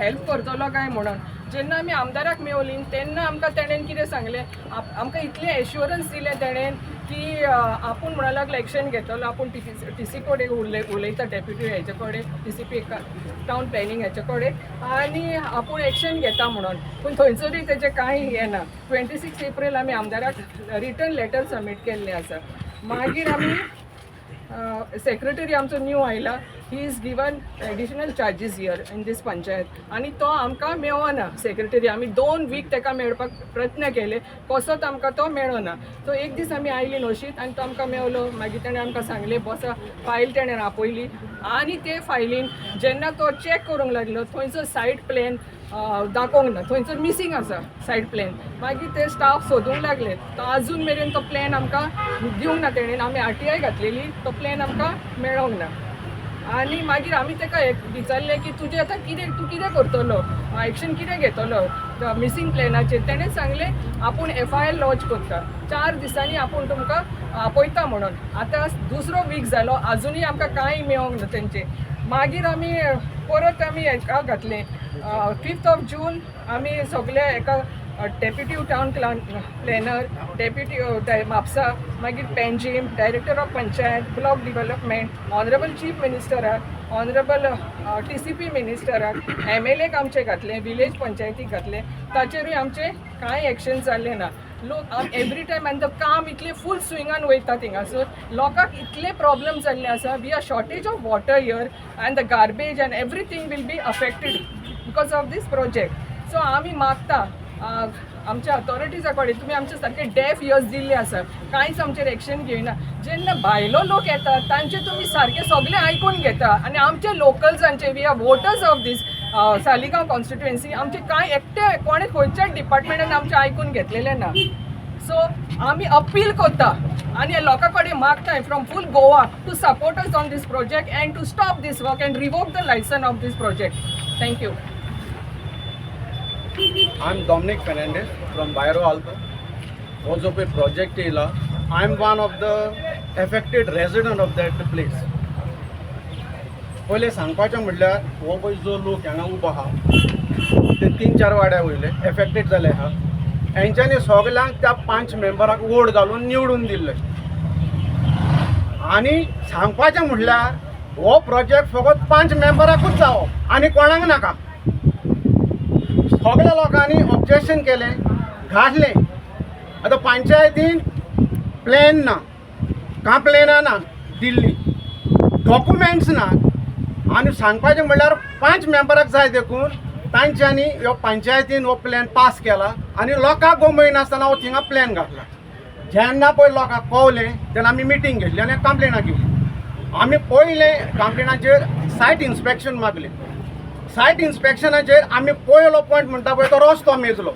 Help करतलो काय म्हणून. जेन्ना आमी आमदाराक मेवली तेन्ना आमकां तेणेन कितें सांगलें, आमकां इतलें एश्योरन्स दिलें तेणेन की आपूण म्हणूंक लागलो एक्शन घेतलो, आपूण टीसी कडेन उलयता, डेप्युटी हेचे कडेन, टीसीपी टावन प्लॅनिंग हेचे कडेन, आनी आपूण एक्शन घेता म्हणून. पूण थंयसरूय तेजें कांय हें ना. 26 एप्रील आमी आमदाराक रिटर्न लेटर सबमीट केल्लें आसा. मागीर आमी सेक्रेटरी आमचो न्यू आयला, he is given additional charges here in this panchayat आनी तो आमकां मेळना सेक्रेटरी. आमी 2 वीक ताका मेळपाक प्रयत्न केले, कसोच आमकां तो मेळना. सो एक दीस आमी आयली नशीत आनी तो आमकां मेवलो. मागीर ताणें आमकां सांगलें बसा. फायल ताणें आपयली आनी ते फायलीन जेन्ना तो चॅक करूंक लागलो, थंयचो सायट प्लॅन दाखोवंक ना, थंयसर मिसींग आसा सायट प्लॅन. मागीर ते स्टाफ सोदूंक लागले, तो आजून मेरेन तो प्लॅन आमकां दिवंक ना तेणेन. आमी आरटीआय घातलेली, तो प्लॅन आमकां मेळोंक ना. आनी मागीर आमी ताका एक विचारलें की तुजें आतां कितें, तूं कितें करतलो, एक्शन कितें घेतलो मिसींग प्लॅनाचेर? तेणें सांगलें आपूण एफआयआर लॉन्च करता, 4 दिसांनी आपूण तुमकां आपयता म्हणून. आतां दुसरो वीक जालो, आजुनूय आमकां कांय मेळोंक ना तेंचें. मागीर आमी परत आमी हेका घातलें, 5th of June आमी सगळे एका deputy town planner, deputy Mapusa, मागीर Panjim, director of panchayat, block development, honourable chief मिनिस्टराक, honourable TCP मिनिस्टराक, एमएलएक आमचे घातले, विलेज पंचायतीक घातले. ताचेरूय आमचे कांय एक्शन जाल्लें ना. लोक एवरी टायम आनी काम इतलें फूल स्विंगान वयता थिंगासर, लोकांक इतले प्रॉब्लम जाल्ले आसा. We are shortage of water here and the garbage and everything will be affected because of this project. So आमी मागता आमच्या अथॉरिटीजा कडेन, तुमी आमचे सारके डेफ इयर्स दिल्ले आसा, कांयच आमचेर एक्शन घेयना. जेन्ना भायलो लोक येता तांचे तुमी सारके सगळे आयकून घेता आनी आमचे लोकल्सांचे, we are voters of this Saligao constituency, आमचे कांय एकटे कोणे खंयच्याच डिपार्टमेंटान आमचें आयकून घेतलेलें ना. सो आमी अपील करता आनी लोकां कडेन मागताय from full Goa to support us on this project and to stop this work and revoke the license of this project. Thank you. I am Dominic Fernandes from Bairo Alto. हो जो पळय project येयला, I am one of the affected resident of that place. पयलें सांगपाचें म्हणल्यार, हो पळय जो लोक हांगा उबो आहा ते तीन चार वाड्या वयले एफेक्टेड जाले आहा. हेंच्यांनी सगल्यांक त्या पांच मेंबराक वोट घालून निवडून दिल्ले. आनी सांगपाचें म्हणल्यार, हो प्रोजेक्ट फकत पांच मेंबराकूच जावो आनी कोणाक नाका. सगळ्या लोकांनी ऑब्जेक्शन केलें, घातलें. आतां पंचायतीन प्लॅन ना, कंप्लेनां ना दिल्ली, डॉक्युमेंट्स ना. आनी सांगपाचें म्हणल्यार पांच मेंबराक जाय देखून तांच्यांनी ह्यो पंचायतीन हो प्लॅन पास केला आनी लोकांक गमयनासतना हो थिंगा प्लॅन घातला. जेन्ना पळय लोकांक कवलें तेन्ना आमी मिटींग घेतली आनी कंप्लेनां केली. आमी पयलें कंप्लेनाचेर सायट इन्स्पेक्शन मागलें. सायट इन्स्पेक्शनाचेर आमी पयलो पॉयंट म्हणटा पळय तो रस्तो मेजलो.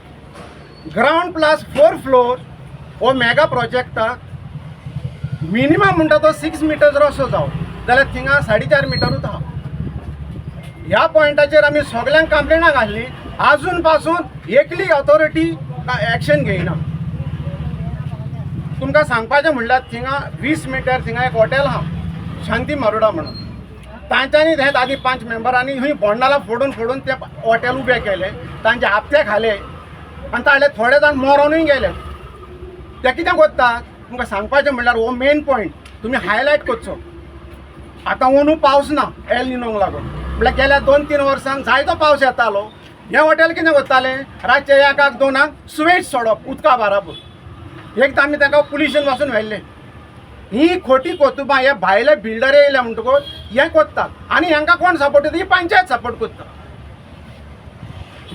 ग्रावंड प्लस फोर फ्लोर हो मेगा प्रोजेक्टाक मिनिमम म्हणटा तो 6 मिटर्स रस्तो जावो, जाल्यार थिंगा 4.5 मिटरूच आहा. ह्या पॉयंटाचेर आमी सगल्यांक कंप्लेनां घातली. आजून पासून एकली ऑथॉरिटी एक्शन घेयना. तुमकां सांगपाचें म्हणल्यार, थिंगा 20 मिटर थिंगा एक हॉटेल आहा, शांती मारोडा म्हणून. तांच्यांनी हेच आदी पांच मेंबरांनी हूंय बोंडाला फोडून फोडून ते हॉटेल उबें केलें. तांचे हप्ते खाले आनी ताणें थोडे जाण मरोनूय गेले. ते कितें करता, तुमकां सांगपाचें म्हणल्यार हो मेन पॉयंट तुमी हायलायट करचो. आतां अंदू पावस ना एल निनोक लागून, म्हणल्यार गेल्या 2-3 वर्सांक जायतो पावस येतालो. हें हॉटेल कितें करतालें, रातचें एकाक दोनाक सुवेज सोडप उदका बाराबर. एकदां आमी तांकां पुलिशेन पासून व्हेल्ले. ही खोटी कोतुबां हे भायले बिल्डर येयले म्हणटकूच हें कोत्तात. आनी हांकां कोण सपोर्ट दिता? ही पंचायत सपोर्ट करता.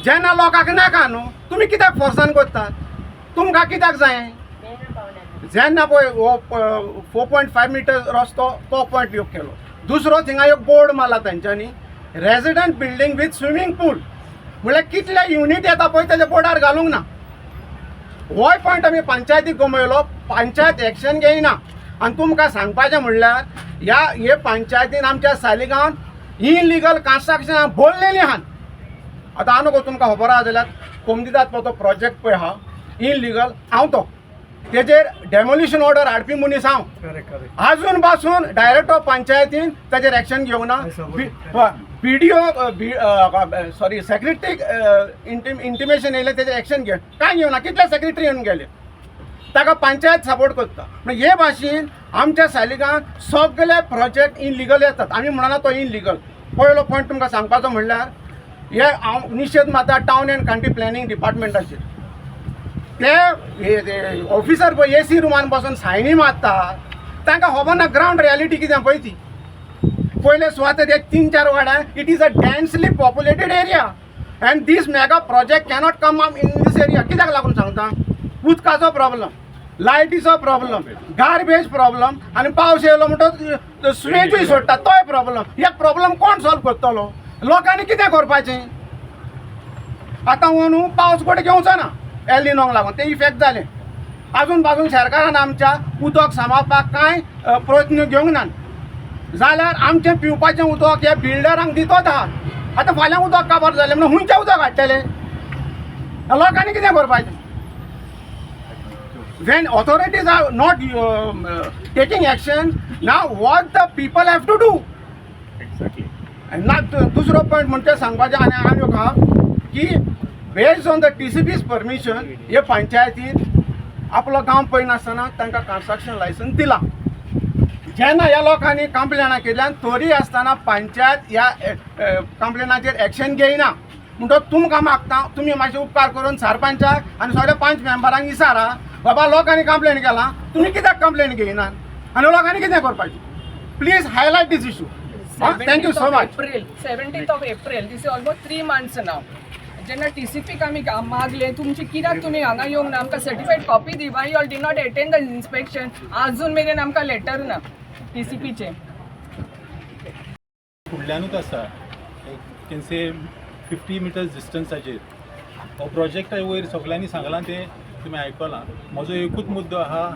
जेन्ना लोकांक नाका न्हू, तुमी कित्याक फोर्सान करतात? तुमकां कित्याक जाय? जेन्ना पळय हो 4.5 मिटर रस्तो, तो पॉयंट योग केलो. दुसरो थिंगा एक बोर्ड मारला तेंच्यांनी, resident building with swimming pool. म्हणल्यार कितले युनीट येता पळय तेज्या बोर्डार घालूंक ना. होय पॉयंट आमी पंचायतीक गमयलो, पंचायत एक्शन घेयना. आनी तुमकां सांगपाचें म्हणल्यार, ह्या हे पंचायतीन आमच्या सालिगांवान इलिगल कन्स्ट्रक्शनां भरलेलीं आहात. आतां आनी तुमकां खबर आहा जाल्यार, कोमदिदाद पळय तो प्रोजेक्ट पळय आहा इलिगल, हांव तो तेजेर डेमोलिशन ऑर्डर हाडपी मनीस हांव. आजून पासून डायरेक्टर ऑफ पंचायतीन ताजेर एक्शन घेवंक ना. BDO, sorry, सेक्रेटरीक इंटिमेशन येयलें, तेजेर एक्शन घे. कांय घेवना. कितले सेक्रेटरी येवन गेले, ताका पंचायत सपोर्ट करता. म्हणून हे भाशेन आमच्या सालिगांव सगळे प्रोजेक्ट इनलिगल येतात. आमी म्हणना तो इनलिगल. पयलो पॉयंट तुमकां सांगपाचो म्हणल्यार, हे हांव निशेध मारता टावन अँड कंट्री प्लॅनिंग डिपार्टमेंटाचेर. ते ऑफिसर पळय एसी रुमान बसून सायनी मारता, तांकां खबर ना ग्रावंड रियालिटी कितें पळय ती. पयले सुवातेर एक तीन चार वाड्यार, it is a densely populated area and these mega project cannot come up in these area. कित्याक लागून सांगता, उदकाचो प्रॉब्लम, लायटीचो प्रॉब्लम, गार्बेज प्रॉब्लम आनी पावस येयलो म्हणटच सुवेजूय सोडटा, तोय प्रॉब्लम. एक प्रॉब्लम कोण सॉल्व करतलो? लोकांनी कितें करपाचें? आतां न्हू पावस कोटे घेवचो ना, एलिनोंक लागून ते इफेक्ट जालें. आजून पासून सरकारान आमच्या उदक सांबाळपाक कांय प्रयत्न घेवंक ना. जाल्यार आमचें पिवपाचें उदक हे बिल्डरांक दितोच आहा. आतां फाल्यां उदक काबार जालें म्हणून खंयचें उदक हाडटले? लोकांनी कितें करपाचें? When authorities are not taking action, now what the people have to do? Exactly. ना, दुसरो पॉयंट म्हणजे सांगपाचें आनी आनी एक आहा की based on the TCP's permission हे पंचायतीन आपलो गांव पळयनासतना तांकां कन्स्ट्रक्शन लायसन्स दिलां. जेन्ना ह्या लोकांनी कंप्लेनां केल्यान, तरी आसतना पंचायत ह्या कंप्लेनाचेर एक्शन घेयना. म्हणटकच तुमकां मागता, तुमी मातशे उपकार करून सरपंचाक आनी सगळ्या पंच मेंबरांक विचारा, बाबा लोकांनी कंप्लेन केला, तुमी कित्याक कंप्लेन घेयनात आनी लोकांनी कितें करपाचें? Please highlight this issue. Thank you so much. April, 17th of April, this is almost 3 months now. जेन्ना टीसीपीक आमी मागले, तुमची कित्याक तुमी हांगा येवंक ना, आमकां certified copy the, why all did not attend the inspection? आजून मेरेन आमकां लेटर ना टीसीपीचें. फुडल्यानूच आसा, can say 50 meters डिस्टन्साचेर हो प्रोजेक्ट. वयर सगल्यांनी सांगलां तें तुमी आयकलां. म्हजो एकूच मुद्दो आहा,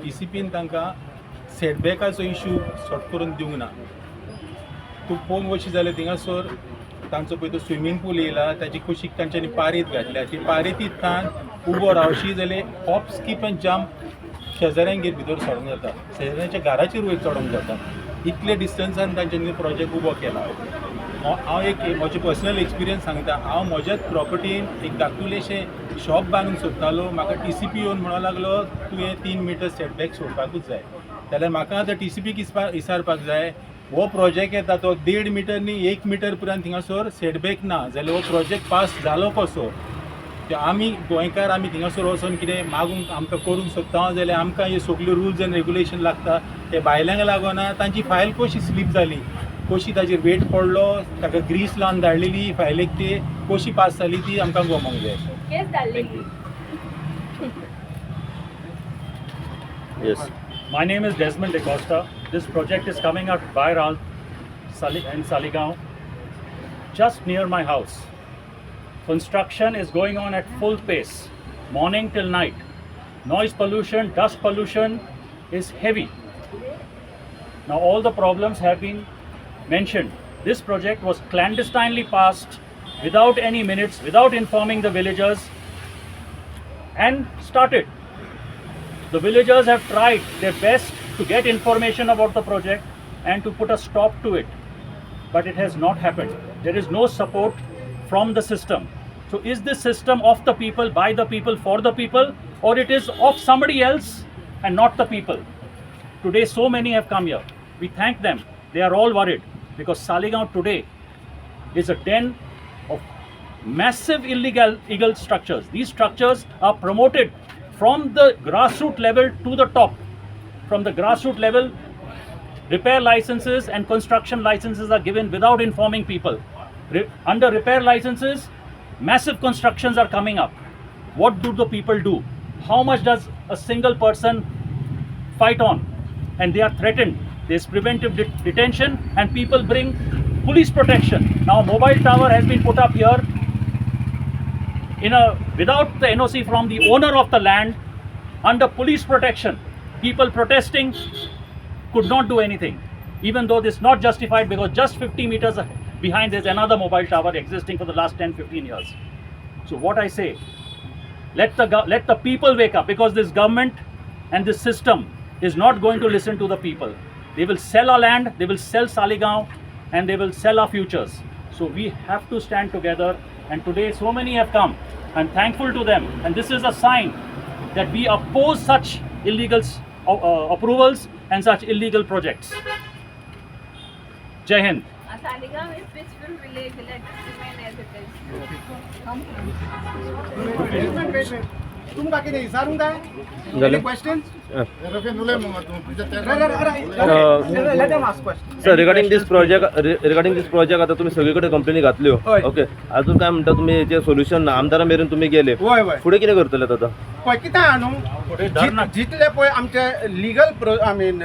टीसीपीन तांकां सेटबॅकाचो इशू सॉर्ट करून दिवंक ना. तूं पळोवंक वचशी जाल्यार थिंगासर तांचो पळय तो स्विमींग पूल येयला, ताची कुशीक तांच्यांनी पारीत घातल्या. ती पारीतींतल्यान उबो रावशी जाल्यार हॉप, स्कीप एंड जम्प शेजाऱ्यांगेर भितर सरोंक जाता, शेजाऱ्यांच्या घराचेर वयर चडोंक जाता. इतले डिस्टन्सान तांच्यांनी प्रोजेक्ट उबो केला. हांव एक म्हजें पर्सनल एक्सपिरियन्स सांगता. हांव म्हज्याच प्रॉपर्टीन एक धाकटुलेशें शॉप बांदूंक सोदतालो. म्हाका टीसीपी येवन म्हणूंक लागलो, तुवें 3 मिटर सेटबॅक सोडपाकूच जाय. जाल्यार म्हाका आतां टीसीपीक इसारपाक जाय. हो प्रोजेक्ट येता तो 1.5 मिटर न्ही, 1 मिटर पर्यंत थिंगासर सेटबॅक ना जाल्यार हो प्रोजेक्ट पास जालो कसो? ते आमी गोंयकार, आमी थिंगासर वचोन कितें मागूंक आमकां करूंक सोदता जाल्यार आमकां हे सगल्यो रुल्स एंड रेगुलेशन लागता. ते भायल्यांक लागना. तांची फायल कशी स्लीप जाली, कशी ताचेर वेट पडलो, ताका ग्रीस लावन धाडलेली फायलीक, ती कशी पास जाली ती आमकां गमोंक जाय. केस धाडलेली. Yes. My name is Desmond DeCosta. This project is coming up by Ral in Saligao, just near my house. Construction is going on at full pace, morning till night. Noise pollution, dust pollution is heavy. Now, all the problems have been mentioned. This project was clandestinely passed without any minutes, without informing the villagers, and started. The villagers have tried their best to get information about the project and to put a stop to it, but it has not happened. There is no support from the system. So, is this system of the people, by the people, for the people, or it is of somebody else and not the people? Today, so many have come here. We thank them. They are all worried because Saligao today is a den of massive illegal structures. These structures are promoted from the grassroots level to the top. From the grassroots level, repair licenses and construction licenses are given without informing people. Under repair licenses, massive constructions are coming up. What do the people do? How much does a single person fight on? And they are threatened. There's preventive detention, and people bring police protection. Now, mobile tower has been put up here in a without the NOC from the owner of the land, under police protection. People protesting could not do anything, even though this is not justified, because just 50 meters behind there's another mobile tower existing for the last 10 15 years. So what I say, let the people wake up, because this government and this system is not going to listen to the people. They will sell our land, they will sell Saligao. and they will sell our futures. So we have to stand together, and today so many have come. I'm thankful to them, and this is a sign that we oppose such illegal approvals and such illegal projects. Jai Hind. Saligao is peaceful village, let it remain as it is. Wait, wait, wait. तुमकां कितें विचारूंक जाय? जालें. Question? Sir, regarding this project, आता तुम्ही सगळीकडे कंप्लेनी घातल्यो. हय. ओके, अजून काय म्हणता तुम्ही? हेचे सोल्युशन ना, आमदारा मेरेन तुम्ही गेले. हय हय. फुडें कितें करतले आता? पळय कितें आहा न्हू, फुडें धरना. जितले पळय आमचे legal I mean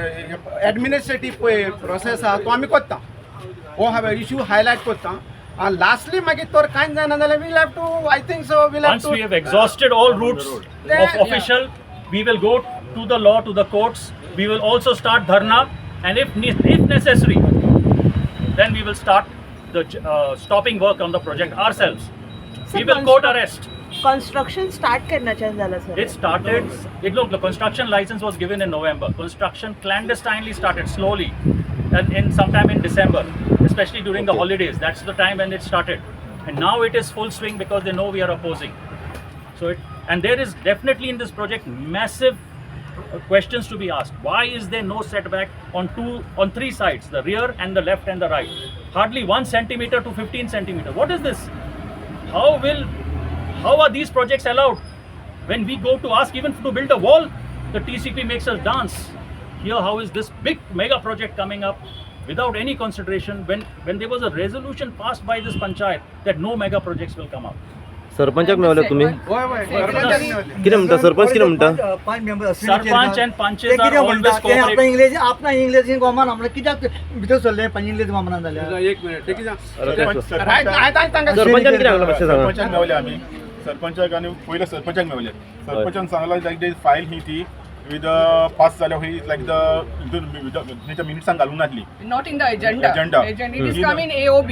administrative पळय प्रोसेस आहा तो आमी करता. हो हांवें इशू हायलायट करता आनी लास्टली मागीर तर कांयच जायना जाल्यार we'll have to, I think so, we'll have Once to we have exhausted all routes of official, we will go to the law, to the courts. We will also start dharna, and if necessary, then we will start the stopping work on the project ourselves. Sir, We will court arrest. Construction start केन्नाच्यान जाला sir? It started, it look, the construction license was given in November. Construction clandestinely started slowly and in sometime in December, especially during the holidays. That's the time when it started. And now it is full swing because they know we are opposing. So it, and there is definitely in this project massive questions to be asked. Why is there no setback on three sides, the rear and the left and the right? Hardly 1 centimeter to 15 centimeter. What is this? How are these projects allowed? When we go to ask even to build a wall, the TCP makes us dance. Here, how is this big mega project coming up without any consideration when there was a resolution passed by this panchayat that no mega projects will come up? सरपंचाक मेवले तुम्ही? हय हय. कितें म्हणटा सरपंच, कितें म्हणटा? पांच member. Sarpanch and panches are always आपणा cooperative. इंग्लेज, आपणा इंग्लेजीन गोमान आपलं कित्याक भितर सरले पंच इंग्लेज गोमाना जाल्यार? एक मिनिट. सरपंचान कितें सांगलां मातशें सांगा. सरपंचाक मेवले आमी, सरपंचाक, आनी पयले सरपंचाक मेवले. सरपंचान सांगला लायक ते फायल ही ती विथ पास जाल्या ही लायक the तेच्या मिनिट्सान घालूंक नासली. Not in the agenda. Agenda. Agenda. It is Hmm. come in AOB.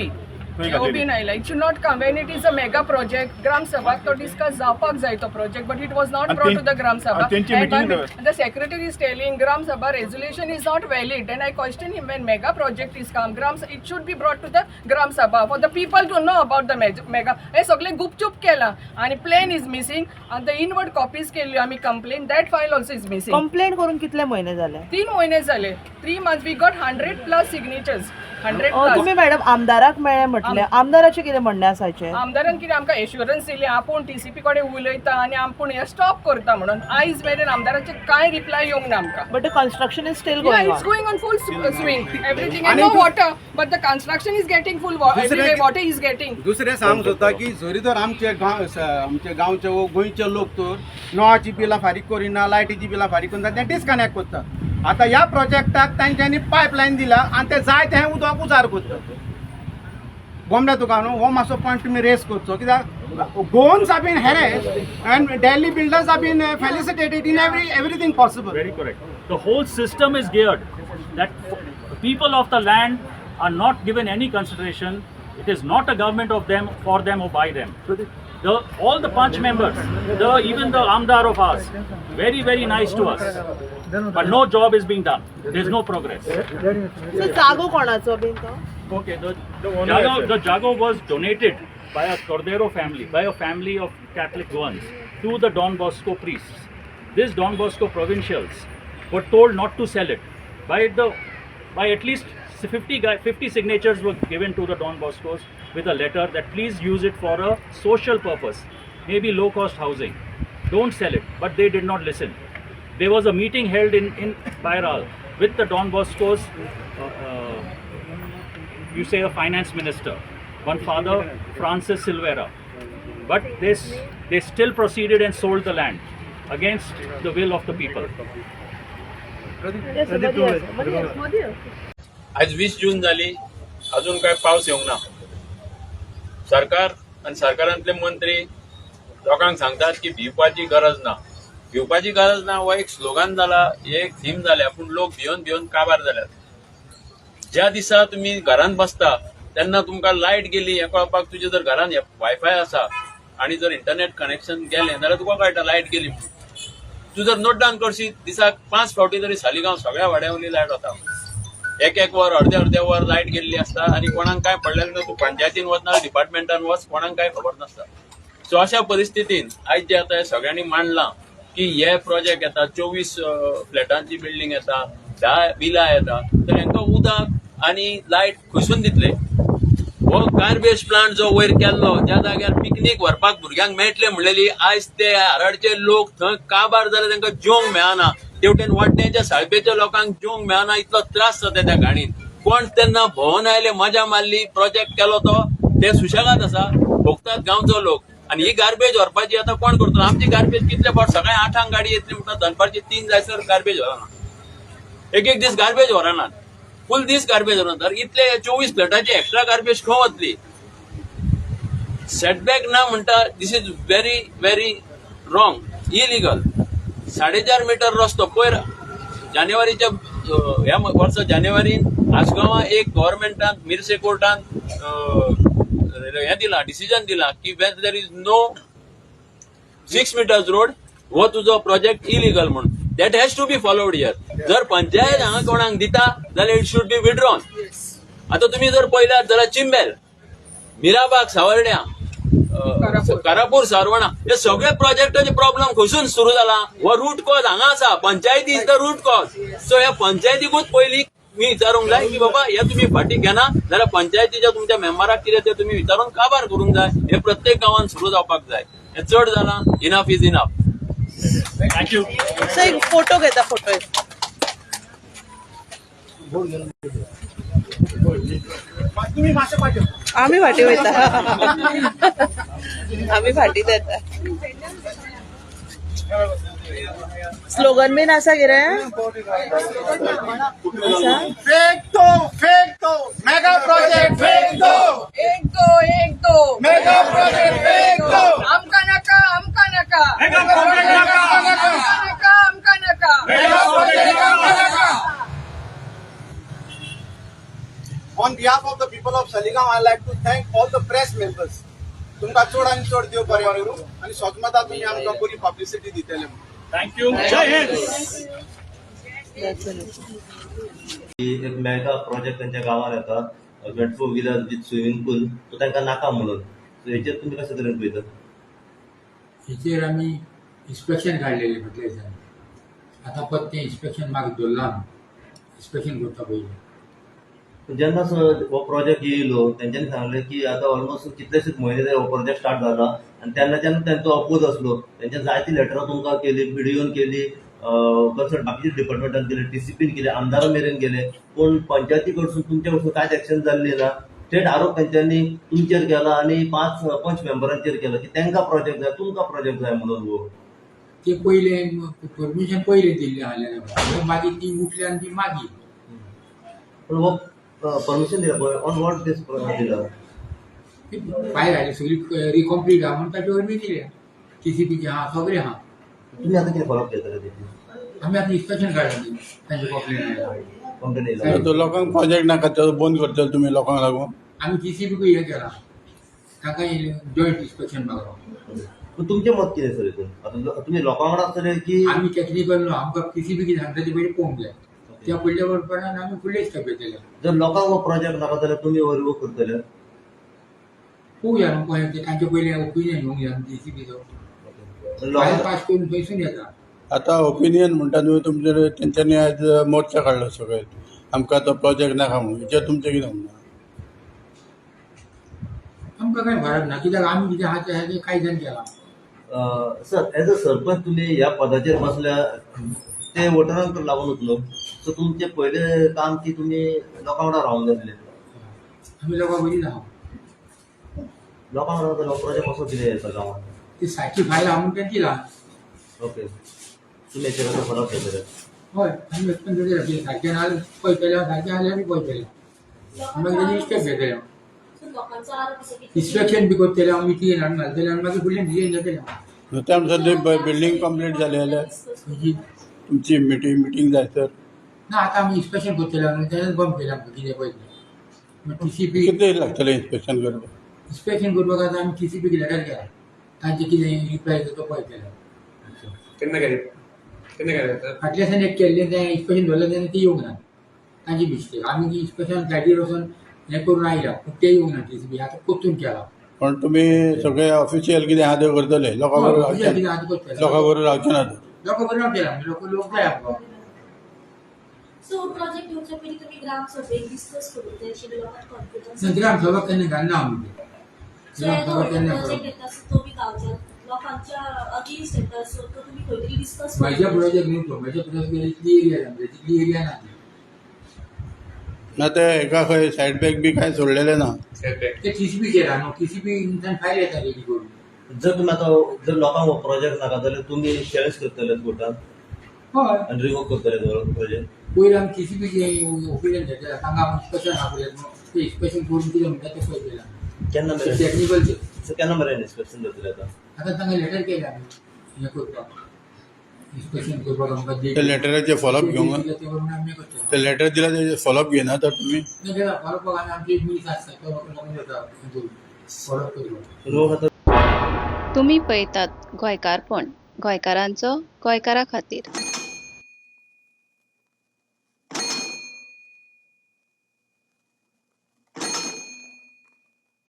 खंय AOB घातलेली? Naila. It should not come when it is a mega project. Gram Sabha तो discuss जावपाक जाय तो project, but it was not आणि brought to the Gram Sabha. आणि तेंची And meeting the secretary is telling Gram Sabha resolution is not valid, and I question him. When mega project is come, it should be brought to the Gram Sabha for the people to know about the mega. हे सगळे गुपचूप केला आणि plan is missing आणि the inward copies केल्यो आमी complaint, that file also is missing. Complaint करून कितले म्हयने जाले? 3 म्हयने जाले. 3 months. We got 100+ signatures, 100 plus. तुम्ही मॅडम आमदाराक मेळ्ळे म्हटलें, आमदाराचें कितें म्हणणें आसा हाचेर? आमदारान कितें आमकां एश्युरन्स दिली, आपूण टीसीपी कडेन उलयता आनी आपूण हें स्टॉप करता म्हणून. आयज मेरेन आमदाराचे कांय रिप्लाय येवंक ना आमकां. But the construction is still Yeah, going it's on. going on full swing. Everything and आणि no water, but the construction is getting full water. दुसरें Everywhere water is getting. दुसरें सांगूंक सोदता की जरी तर आमचे गांव, आमचे गांवचे वो गोंयचे लोक तर नळाची बिलां फारीक करिना, लायटीची बिलां फारीक करिना, ते डिस्कनेक्ट करता. आतां ह्या प्रोजेक्टाक तांच्यांनी पायपलायन दिला आनी ते जाय तें उदक उजार करता. गोमड्या तुका न्हू, हो मातसो पॉयंट तुमी रेस करचो, कित्याक Goans are been harassed and Delhi builders are been felicitated in everything possible. Very correct. The whole system is geared that people of the land are not given any consideration. It is not a government of them, for them or by them. All the Panch members, even the Amdar of ours, very, very nice to us. But no job is being done. There is no progress. Sir, जागो कोणाचो बीन तो? Okay, the Jago was donated by a Cordero family, by a family of Catholic Goans, to the Don Bosco priests. These Don Bosco provincials were told not to sell it. By at least 50 signatures were given to the Don Boscos with a letter that please use it for a social purpose, maybe low cost housing. Don't sell it. But they did not listen. There was a meeting held in Bairal with the Don Bosco's you say a finance minister, one Father Francis Silvera. But this, they still proceeded and sold the land against the will of the people. Yes, sir, मदीं आसा, मदीं आसा. मदीं आसा. आज 20 जून झाली, अजून काय पावस येवंक ना. सरकार आणि सरकारांतले मंत्री लोकांक सांगतात की भिवपाची गरज ना, भिवपाची गरज ना. हो एक स्लोगन जाला, हे एक थीम जाल्या, पूण लोक भिवन भिवन काबार जाल्यात. ज्या दिसा तुमी घरांत बसता तेन्ना तुमकां लायट गेली हें कळपाक, तुजे जर घरांत वायफाय आसा आणि जर इंटरनेट कनेक्शन गेलें जाल्यार तुका कळटा लायट गेली म्हणून. तूं जर नोट डावन करशीत, दिसाक पांच फावटी तरी सालिगांव सगळ्या वाड्या वयली लायट वता. एक एक वर, अर्दे अर्दे वर लायट गेल्ली आसता आनी कोणाक कांय पडलेलें ना. तूं पंचायतीन वतना, डिपार्टमेंटान वच, कोणाक कांय खबर नासता. सो अशा परिस्थितीन आयज जे आतां सगळ्यांनी मांडलां की हे प्रोजेक्ट येता, 24 फ्लॅटांची बिल्डींग येता, 10 विला येता, तर हांकां उदक आनी लायट खंयसून दितले? हो गार्बेज प्लांट जो वयर केल्लो, ज्या जाग्यार पिकनीक व्हरपाक भुरग्यांक मेळटले म्हणलेली, आयज ते हारडचे लोक थंय काबार जाले, तांकां जेवंक मेळना. तेवटेन वाड्ड्याच्या साळपेच्या लोकांक जेवंक मेळना, इतलो त्रास जाता त्या घाणीन. कोण तेन्ना भोंवन आयले, मजा मारली, प्रोजेक्ट केलो तो, ते सुशेगाद आसा, भोगतात गांवचो लोक. आनी ही गार्बेज व्हरपाची आतां कोण करतलो? आमची गार्बेज कितले फावट सकाळी 8 गाडी येतली म्हणटा, दनपारची 3 जायसर गार्बेज व्हरना. एक एक दीस गार्बेज व्हरनात, फूल दीस गार्बेज व्हरना. तर इतले 24 फ्लॅटाची एक्स्ट्रा गार्बेज खंय वतली? सेटबॅक ना म्हणटा, this is very very wrong, illegal. 4.5 metre रस्तो पयर जानेवारीच्या ह्या वर्सा जानेवारीन आसगांवां एक गव्हर्मेंटान मिरसे कोर्टान हें दिलां, डिसिजन दिलां की when there is no 6 meters road, हो तुजो प्रोजेक्ट इलिगल म्हणून. That has to be followed here. जर पंचायत हांगा कोणाक दिता जाल्यार it should be withdrawn. आतां तुमी जर पळयल्यात जाल्यार चिंबेल, मिराबाग, सावर्ड्या, कारापूर, सारवणा, हे सगळे प्रोजेक्टाचे प्रॉब्लेम खंयसून सुरू जाला? हो रूट कॉज हांगा आसा. पंचायती is the root cause. So ह्या पंचायतीकूच पयलीं मी विचारूंक जाय की बाबा हे तुमी फाटीं घेना जाल्यार पंचायतीच्या तुमच्या मेंबराक कितें तें तुमी विचारून काबार करूंक जाय. हे प्रत्येक गांवांत सुरू जावपाक जाय. हे चड जालां, enough is enough. Thank you. So एक फोटो घेता, फोटो. तुम्ही मातशें फाटीं. आमी फाटी वयता, आमी फाटीं येता. स्लोगन बीन आसा कितें आसा? फेक दो, फेक दो, मेगा प्रोजेक्ट फेक दो. एक दो, एक दो, मेगा प्रोजेक्ट फेक दो. आमकां नाका, आमकां नाका, मेगा प्रोजेक्ट नाका. आमकां नाका, आमकां नाका. मेगा प्रोजेक्ट नाका. On behalf of the people of Saligao, I like to thank all the press members. तुमकां चड आनी चड देव बरें करूं आनी सोजमता तुमी आमकां बरी पब्लिसिटी दितले म्हणून. Thank you. जय हिंद. That's it. एक मेगा प्रोजेक्ट त्यांच्या गांवान येता, 24 villas with swimming pool, तो तांकां नाका म्हणून. सो हेचेर तुमी कशे तरेन पळयता? हेचेर आमी इन्स्पेक्शन काडलेलें फाटल्या दिसांनी. आतां परत तें इन्स्पेक्शन मागीर दवरलां, आमी इन्स्पेक्शन करता पयलीं. जेन्ना हो प्रोजेक्ट येयलो, तेंच्यांनी सांगलें की आतां ऑलमोस्ट कितलेशेच म्हयने जाले हो प्रोजेक्ट स्टार्ट जाला आनी तेन्नाच्यान तेंचो अपोज आसलो. तेंच्या जायती लेटरां तुमकां केली, बीडीओन केली, कन्सर्न बाकीच्या डिपार्टमेंटान केली, टीसीपीन केले, आमदारा मेरेन गेले, पूण पंचायती कडसून तुमच्या कडसून कांयच एक्शन जाल्ली ना. थेट आरोप तेंच्यांनी तुमचेर केला आनी 5 पंच मेंबरांचेर केला की तेंकां प्रोजेक्ट जाय, तुमकां प्रोजेक्ट जाय म्हणून. हो ते पयलें परमिशन पयलें दिल्लें आहलें, मागीर ती उठली आनी ती मागीर पूण हो परमिशन दिला पळय, ऑन what base दिला? ती फायल हाडली सगळी रिकम्प्लीट आहा म्हणून ताचे वरवीं दिल्या. टीसीपीचे आहा, सगळें आहा. तुमी आतां कितें फॉलोअप घेतले तेची? आमी आतां इन्स्पेक्शन काडलां, तांचे कंप्लेन आयला. कंप्लेन येयला. तो लोकांक प्रोजेक्ट नाका तो बंद करतले तुमी लोकांक लागून? आमी टीसीपीकूय हें केलां, तांकां जॉयंट इन्स्पेक्शन मागलां. पूण तुमचें मत कितें सर हितून? आतां तुमी लोकां वांगडा आसतले की आमी टॅक्निकल न्हू, आमकां टीसीपी कितें सांगता तें पयलीं पळोवंक जाय. त्या पडल्या बरोबर आमी फुडले स्टेप घेतले. जर लोकांक हो प्रोजेक्ट नाका जाल्यार तुमी हो रिवोक करतले? पळोवया न्हू कशें तें, तांचे पयलीं ओपिनियन घेवंक जाय न्हू टीसीपीचो. फायल लोकांक पास करून थंयसून येता. आतां ओपिनियन म्हणटा न्हू तुमचेर, तेंच्यांनी आयज मोर्चा काडलो सगळे, आमकां तो प्रोजेक्ट नाका म्हणून. हेचेर तुमचें कितें म्हणणें? आमकां कांय फरक ना, कित्याक आमी कितें आहा तें कायद्यान केलां. सर, एज अ सरपंच तुमी ह्या पदाचेर बसल्या ते वोटरांक लागूनच न्हू, सो तुमचें पयलें काम की तुमी लोकां वांगडा रावंक जाय आसलें. आमी लोकां वयलीच आहा. लोकां वांगडा रावता, प्रोजेक्ट कसो कितें येता गांवांत? ती सारकी फायल आहा म्हणून तें दिलां. ओके, तुमी हेचेर आतां फॉलोअप घेतले? हय, आमी एक्सप्लेन करतले कितें सारकें ना पळयतले, सारकें आसल्यार बी पळयतले, मागीर तेजी स्टेप घेतले. इन्स्पेक्शन बी करतले हांव, मिटींग हाडून घालतले आनी मागीर फुडलें डिसिजन घेतले. त्या म्हणसर बिल्डींग कंप्लीट जाली जाल्यार खंयची? तुमची मिटींग जाय सर. ना, आतां आमी इन्स्पेक्शन करतले न्हू, तेणेच बंद केलें आमकां कितें पळयतलें टीसीपी. कितले लागतले इन्स्पेक्शन करपाक? इन्स्पेक्शन करपाक आतां आमी टीसीपीक लेटर केला, तांचे कितें रिप्लाय येता तो पळयतले. केन्ना केलें, केन्ना केलें? फाटल्या दिसांनी एक केल्लें, तें इन्स्पेक्शन दवरलें तेन्ना ती येवंक ना. तांची मिस्टेक. आमी इन्स्पेक्शन सायडीर वचून हें करून आयल्या, पूण ते येवंक ना टी सी पी. आतां परतून केला. पण तुमी सगळे ऑफिशियल कितें आहा तें करतले, लोकां बरोबर ऑफिशियल कितें आहा तें करतले. लोकां बरोबर रावचे ना. लोकां बरोबर केला, लोक लोक जाय आमकां. सो प्रोजेक्ट येवच्या पयलीं तुमी ग्राम सभेक डिस्कस करूंक जाय आशिल्लें, लोकांक कॉन्फिडन्स. ग्राम सभा केन्ना घालना आमी ते. सो ग्राम येदो सभा व्हडलो केन्ना प्रोजेक्ट करप. येता, सो तो बी गांवच्या लोकांच्या अगेन्स्ट येता, सो तो तुमी खंय तरी डिस्कस. म्हज्या प्रोजेक्ट न्हू तो, म्हज्या प्रोजेक्ट इतली एरिया जाय, तितली एरिया ना ती. ना ते हेका खंय सायड बॅक बी कांय सोडलेलें ना. ते टी सी पी केला न्हू, टी सी पी इनसान फायल येता रेडी करून. जर तुमी आतां जर लोकांक हो प्रोजेक्ट नाका जाल्यार तुमी चॅलेंज करतले कोर्टान हय. आनी रिवोक करतले प्रोजेक्ट? पयलीं आमी टी सी पीचे ऑफिसान घेतले, तांकां आमी इन्स्पेक्शन आपयलें, ते इन्स्पेक्शन करून कितें म्हणटा तें पळयतले. केन्ना मेरेन? टॅक्निकल ते. केन्ना मेरेन इन्स्पेक्शन जातलें आतां? आतां तांकां लेटर केलें आमी, हें करपाक, इन्स्पेक्शन करपाक आमकां डेट. ते लेटराचे फॉलोअप घेवंक ते प्रमाणे आमी करतले. ते लेटर दिला तेजे फॉलोअप घेयना तर तुमी? नाही केला फॉलोअप. आमी आमचे मनीस आसता, तो लोकांक जाता फॉलोअप करपाक. लोक आतां तुमी पळयतात गोंयकारपण, गोंयकारांचो गोंयकारा खातीर.